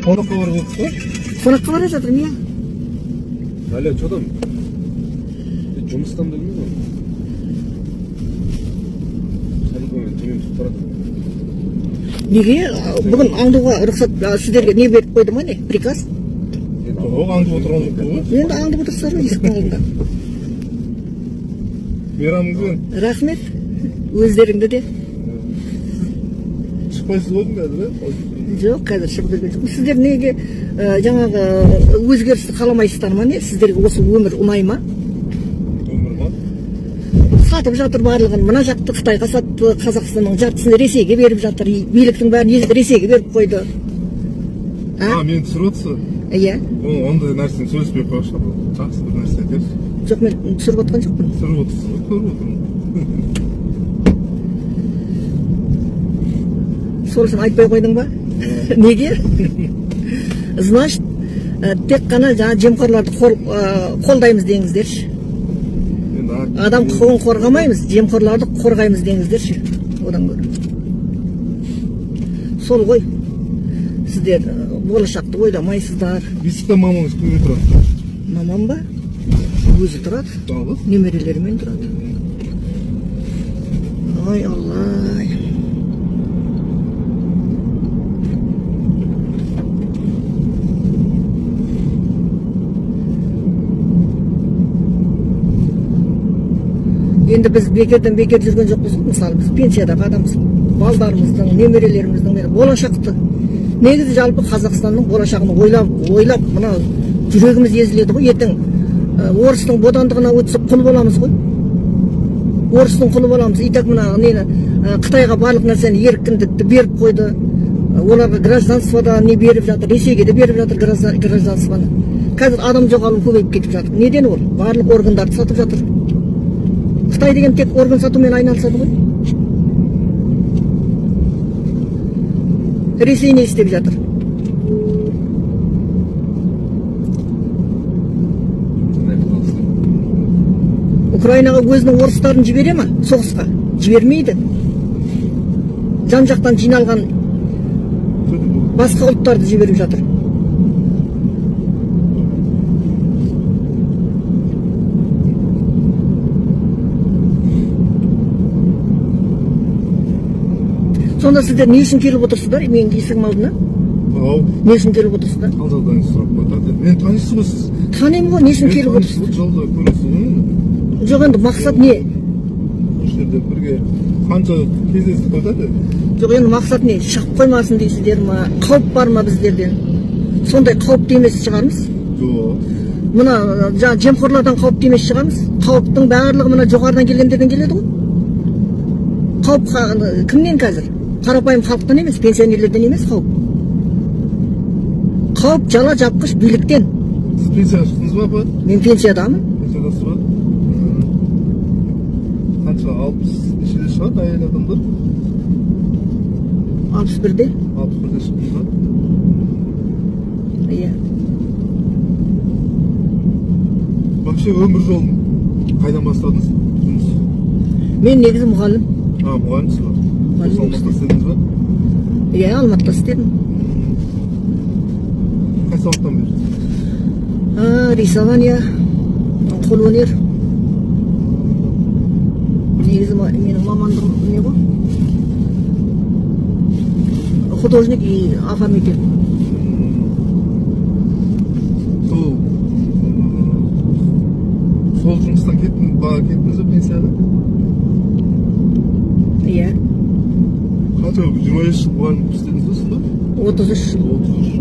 Қонаққа барып отырсыз ба? Қонаққа бара жатырмын, иә. Алло, что там? Жұмыстан да білмеймін ғой. Шариковмен төмен түсіп барады. Неге бүгін аңдуға рұқсат, сіздерге не беріп қойды ма, не приказ? Жоқ, аңдып отырған жоқпыз ғой. Енді аңдып отырсыздар ғой есіктің алдында. Мейрамыңызбен. Рахмет, өздеріңді де. Шықпайсыз ғой деймін қазір, иә? Жоқ, қазір шығып жүрген жоқпын. Сіздер неге жаңағы өзгерісті қаламайсыздар ма, не? Сіздерге осы өмір ұнай ма? Өмір ма? Сатып жатыр барлығын. Мына жақты Қытайға сатты, Қазақстанның жартысын Ресейге беріп жатыр, биліктің бәрін Ресейге беріп қойды. А, мені түсіріп отырсыз? Иә. Ондай нәрсені сөйлеспей ақ қояйықшы, апа. Жақсы бір нәрсе айтайықшы. Жоқ, мен түсіріп отқан жоқпын. Түсіріп отырсыз ғой, көріп отырмын. Сол үшін айтпай қойдың ба? Неге? Значит, тек қана жаңа жемқорларды қолдаймыз деңіздерші. Енді Адам құқығын қорғамаймыз, жемқорларды қорғаймыз деңіздерші одан гөрі. Сол ғой. Сіздер болашақты ойламайсыздар. Бесікте мамаңыз кіммен тұрады? Мамам ба? Өзі тұрады. Жалғыз? Немерелерімен тұрады. Ой, Алла. Енді біз бекерден бекер жүрген жоқпыз ғой. Мысалы, біз пенсиядағы адамбыз. Балдарымыздың, немерелеріміздің болашақты, негізі жалпы Қазақстанның болашағын ойлап ойлап мына жүрегіміз езіледі ғой. Ертең орыстың бодандығына өтсек, құл боламыз ғой, орыстың құлы боламыз. И так мына нені, Қытайға барлық нәрсені, еркіндікті беріп қойды. Оларға гражданство да не беріп жатыр, Ресейге де беріп жатыр гражданствоны. Қазір адам жоғалу көбейіп кетіп жатыр. Неден ол? Барлық органдарды сатып жатыр. Қытай деген тек орган сатумен айналысады ғой. Ресей не істеп жатыр? Қандай қаласың? Украинаға өзінің орыстарын жібере ма соғысқа? Жібермейді. Жан жақтан жиналған басқа ұлттарды жіберіп жатыр. Сонда сіздер не үшін келіп отырсыздар менің есігім алдына? Ау, Не үшін келіп отырсыздар? қал жағдайыңызды сұрап қойды. Мені танисыз ғой сіз. Танимын ғой, не үшін Мені келіп танисыз отырсыз? ғой, жолда көресіз ғой мені. Жоқ, енді мақсат не? Осы жерде бірге қанша кездестік қой да. Жоқ, енді мақсат не? Шығып қоймасын дейсіздер ма? Қауіп бар ма біздерден? Сондай қауіпті емес шығармыз. Жоқ. Мына жаңа жемқорлардан қауіпті емес шығармыз. Қауіптің барлығы мына жоғарыдан келгендерден келеді ғой. Қауіп кімнен қазір? Қарапайым халықтан емес, пенсионерлерден емес қауіп. Қауіп жала жапқыш биліктен. Сіз пенсияға шықтыңыз ба, апа? Мен пенсиядамын. Пенсиядасыз ба? Қанша, 60 нешеде шығады әйел адамдар? 61-де. 61-де шықтыңыз ба? Иә. Вообще өмір жолын қайдан бастадыңыз? Жұмыс. Мен негізі мұғалім. А, мұғалімсіз ба? Мұғалім. Осы Алматыда істедіңіз ба? Иә, Алматыда істедім. Қай сабақтан бері? Рисование, қолөнер. Негізі менің мамандығым не ғой? Художник и оформитель. Сол жұмыстан кеттің ба, кеттіңіз ба пенсияға? Иә. Қанша, 25 жыл мұғалім болып істедіңіз ба сонда? 33 жыл. 33 жыл.